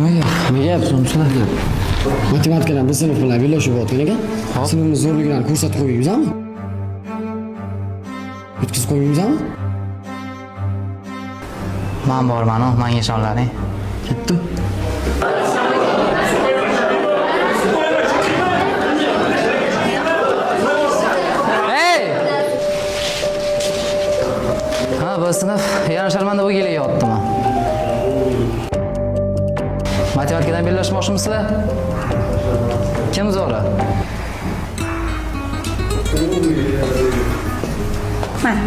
Nima gap? Nima gap? So'msizlar. Matematikadan bir sinf bilan bellashib yotgan ekan. Sinfimiz zo'rligini ko'rsatib qo'ymamizmi? Yutqizib qo'ymamizmi? Man borman, manga ishonlaring. Ketdi. Hey! Ha, bu sinf yana sharmanda bo'lib kelyaptimi? Matematikadan bellashmoqchimisizlar? Kim zo'ri? Man.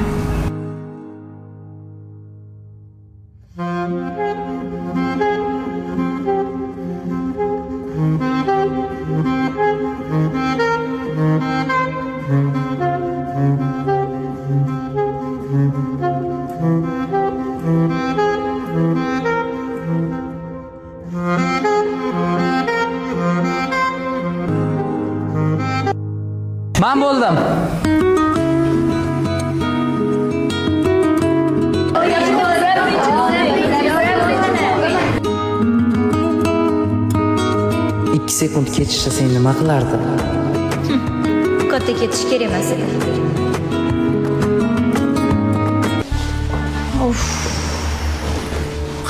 Man bo'ldim. Ikki sekund kechishsa sen nima qilarding? Katta ketish kerak emas edi. Uf.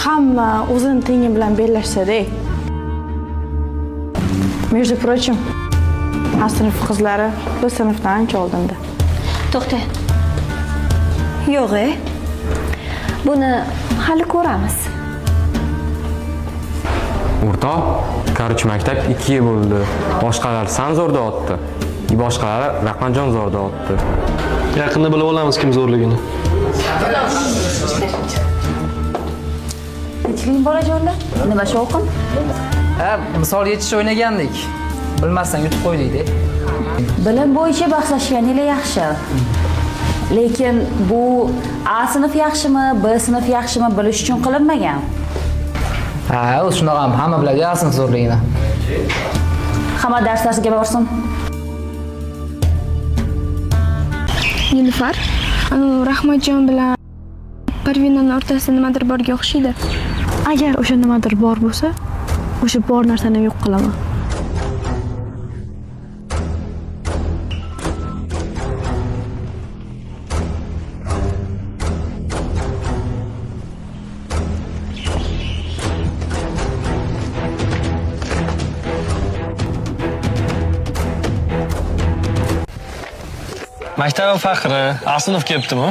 Hamma o'zini tengi bilan bellashsa-da. Между прочим, A sinf qizlari B sinfdan ancha oldinda. To'xta. Yo'q, e. Buni hali ko'ramiz. O'rtoq, короче, maktab ikkiga bo'ldi. Boshqalar san zo'r deyapti. Boshqalari Rahmatjon zo'r deyapti. Yaqinda bilib olamiz kim zo'rligini. Tinchlikmi, bolajonlar? Nima shovqin? Ha, misol yechish o'ynagandik. Bilmasdan yutib qo'ydik-da. Bilim bo'yicha bahslashganinglar yaxshi. Lekin bu A sinf yaxshimi, B sinf yaxshimi bilish uchun qilinmagan. Ha, u shunaqa ham hamma biladi A sinf zo'rligini. Hamma dars darsiga borsin. Nilufar, anu Rahmatjon bilan Parvinani o'rtasida nimadir borga o'xshaydi. Agar o'sha nimadir bor bo'lsa, o'sha bor narsani yo'q qilaman. Maktabim faxri, A sinf kelibdimi?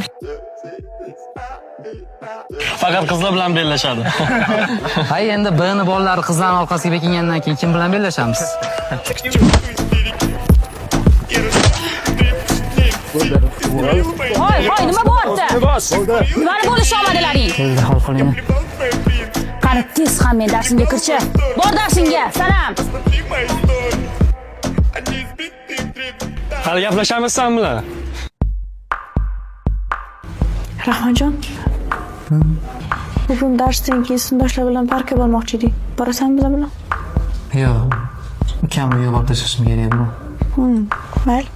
Faqat qizlar bilan bellashadi. Ha, endi B ni bolalari qizlarning orqasiga bekingandan keyin kim bilan bellashamiz? Hoy, hoy, nima bo'lyapti? Nimani bo'lisha olmadilaring? Keldi, hol qoling. Qani tez ham men darsimga kirchi. Bor darsingga, sanam. Hali gaplashamiz san bilan. Rahmatjon. Bugun darsdan keyin sinfdoshlar bilan parkka bormoqchi edik. Borasanmi bizlar bilan? Yo'q. Ukamni uyga borib tashlashim kerak bu. Mayli.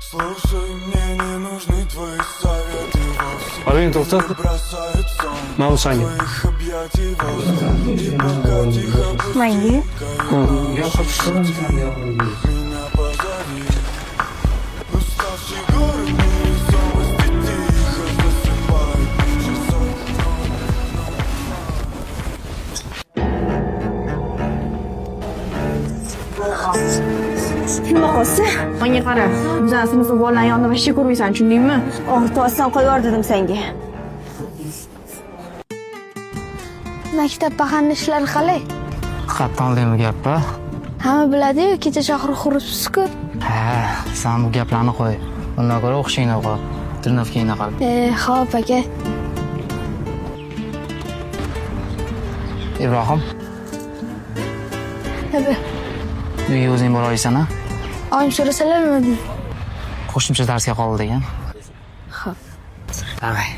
Слушай, мне не нужны твои советы вовсе. Parvin, to'xta. Бросают сон Mana bu sanga. твоих объятий вовсе. И пока тихо Menga? меня позови. Уставший город невесомости тихо засыпает. Часов. Nima qilsa? Menga qara. Bizani sinfda bolalarni yonida вообще ko'rmaysan, tushundingmi? Og'ritmasdan qo'yvor dedim senga. Maktab paxanni ishlari qalay? Qayerdan olding bu gapni? Hamma biladi-yu, kecha Shohrux uribsiz-ku. Ha, sen bu gaplarni qo'y. Undan ko'ra o'qishingni o'qi. Trenirovkangni qil. E, xo'p aka. Ibrohim, Tabi. Uyga o'zing bora olasan, a? Oyim so'rasalar nima deydi? Qo'shimcha darsga qoldi degan. Xo'p. Давай.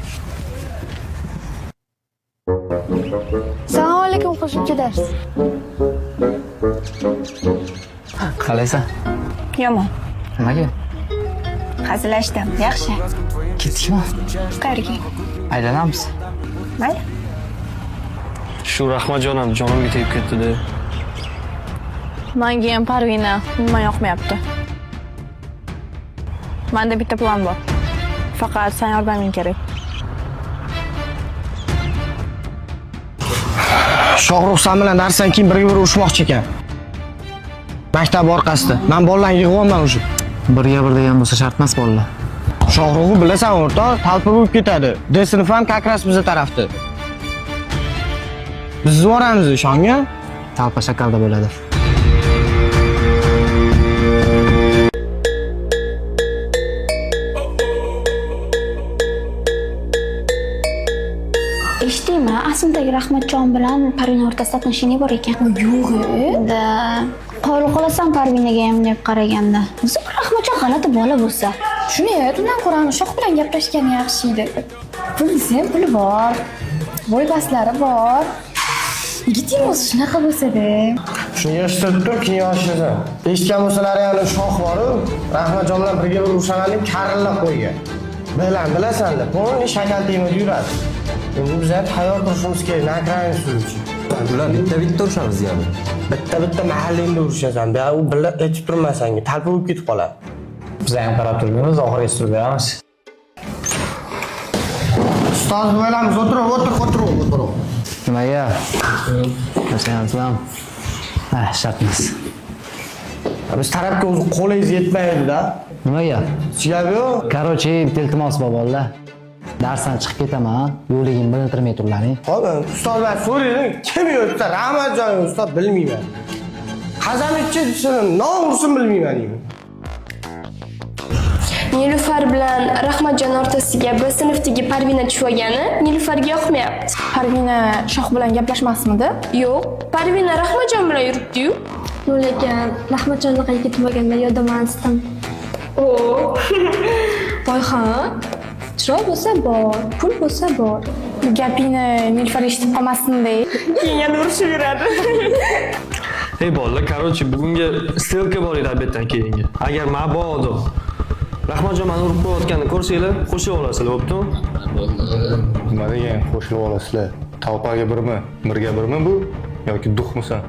Assalomu alaykum, qo'shimcha dars. Qalaysan? Yomon. Nimaga? Hazillashdim. Yaxshi. Ketdikmi? Qayerga? Aylanamiz. Mayli. Shu Rahmatjon ham jonimga tegib ketdi-da. Menga ham Parvina umuman yoqmayapti. Menda bitta plan bor. Faqat sen yordaming kerak. Shohruh san bilan darsdan keyin birga bir urushmoqchi ekan. Maktab orqasida. Men bolalarni yig'yapman o'sha. Birga bir degan bo'lsa shart emas bolalar. Shohruhni bilasan o'rtoq, talpa bo'lib ketadi. D sinf ham как раз biza tarafda. Biz boramiz ishongan. Talpa shakalda bo'ladi. Eshitdingmi? Aslidagi Rahmatjon bilan Parvina o'rtasida отношение bor ekan. Yo'q, Da. Qoyil qolasan Parvinaga ham deb qaraganda. O'zi Rahmatjon g'alati bola bo'lsa. Shuni undan ko'ra Shoh bilan gaplashgani yaxshi edi. Pul desam puli bor. Bo'y baslari bor. Yigiting o'zi shunaqa bo'lsa-da. Shuni yig'ishtirib tur, keyin yoshlasan. Eshitgan bo'lsalar ham shoh boru, Rahmatjon bilan birga bir urushaman deb karillab qo'ygan. Bilan bilasan-da, polni shakal tegmay yuradi. Endi biz ham tayyor turishimiz kerak, nakrani suvchi. Ular bitta-bitta urushamiz deyapti. Bitta-bitta mahallangda urushasan, bu u birla aytib turma senga, talpa bo'lib ketib qoladi. Biz ham qarab turganmiz, oxiri turib beramiz. Ustoz bo'lamiz, o'tir, o'tir, o'tir, o'tir. Nimaga? Ko'rsanyapsizlarmi? Ha, shart emas. Biz tarafga o'zi qo'lingiz yetmaydi-da. Nimaga? Gap yo'q. Короче, bitta iltimos bor bolalar. Darsdan chiqib ketaman, yo'qligimni bilintirmay turlaring. Hop, ustoz man so'raydim, kim yo'qsa Rahmatjon ustoz bilmayman. Qasam ichib nom ursin bilmayman deyman. Nilufar bilan Rahmatjon o'rtasiga B sinfdagi Parvina tushib olgani Nilufarga yoqmayapti. Parvina Shoh bilan gaplashmasmidi? Yo'q, Parvina Rahmatjon bilan yuribdi-yu. Lekin Rahmatjonnaqa yigit bo'lganda yodamasdim. O, Voy ha. Chiroy bo'lsa bor, pul bo'lsa bor. Bu gapingni Nilufar eshitib qolmasin-da. Keyin yana urushib yuradi. Ey bolalar, короче, bugungi стрелка bor edi обед dan keyingi. Agar mabodo Rahmatjon meni urib qo'yayotganini ko'rsanglar, qo'shilib olasizlar, bo'ptimi? Nima degan qo'shilib olasizlar? Толпа ga birmi? Birga birmi bu yoki дух misan?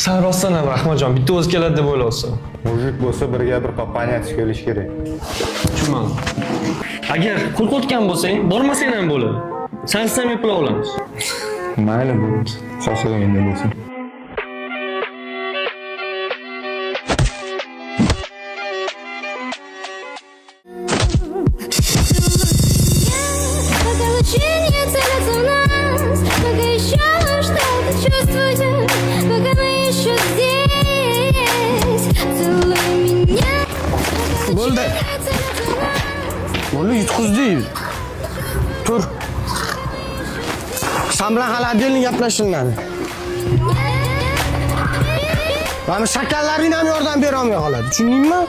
San rostdan ham Rahmatjon bitta o'zi keladi deb o'ylayapsan. Мужик bo'lsa birga bir по понятию kelish kerak. Tushunmadim. Agar qo'rqayotgan bo'lsang, bormasang ham bo'ladi. Sansiz ham eplab olamiz. Mayli bo'ldi. Xohlaganda bo'lsin. Пока лучи не целятся в нас, пока еще что-то чувствуем, пока мы еще здесь, целуй меня. Bo'ldi. Bo'ldi, yutqizdik. Tur. San bilan hali отдельно gaplashilmadi. Mana shakallaring ham yordam bera olmay qoladi. Tushundingmi?